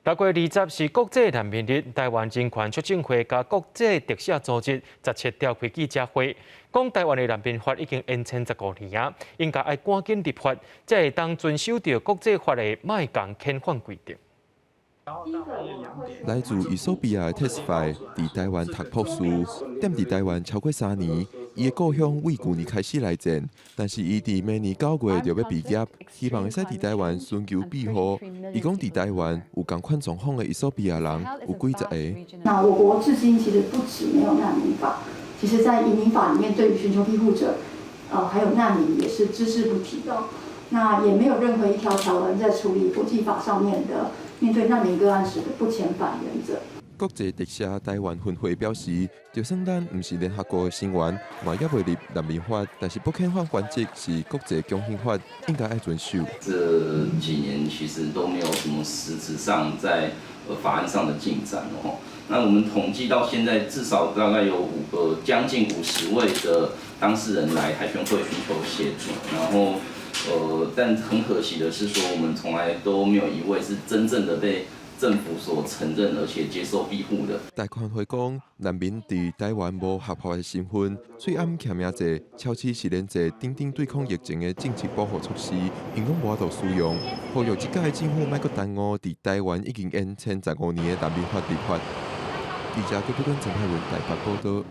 6月20是國際難民日，臺灣人權促進會佮國際特赦組織17召開記者會，講臺灣的難民法已經延簽15年啊，應該愛趕緊立法，才會當遵守著國際法的莫共遣返規定。來自伊索比亞的特斯懷佇臺灣讀博士，踮佇臺灣超過3年。伊的故鄉為舊年開始內戰，但是伊佇明年9月就欲畢業，希望會使佇臺灣尋求庇護。伊講佇臺灣有仝款狀況的伊索比亞人有幾十个。那我國至今其實不止沒有難民法，其實在移民法裡面，對於尋求庇護者，還有難民也是只字不提的。那也沒有任何一條條文在處理國際法上面的面對難民個案時的不遣返原則。國際特赦臺灣分會表示，就算咱毋是聯合國的成員，嘛猶未立難民法，但是不遣返原則是國際強行法，應該愛遵守。這幾年其實都沒有什麼實質上在法案上的進展哦。那我們統計到現在，至少大概有五個將近50位的當事人來台權會尋求協助，然後但很可惜的是說，我們從來都沒有一位是真正的被政府所承認而且接受庇護的。台權會講，難民佇臺灣無合法的身份，喙罨簽名制、超市實聯制等等對抗疫情的政策保護措施，𪜶攏無法度使用。呼籲這屆政府莫閣耽誤佇臺灣已經延簽15年的難民法立法。記者郭碧君、陳海文台北報道。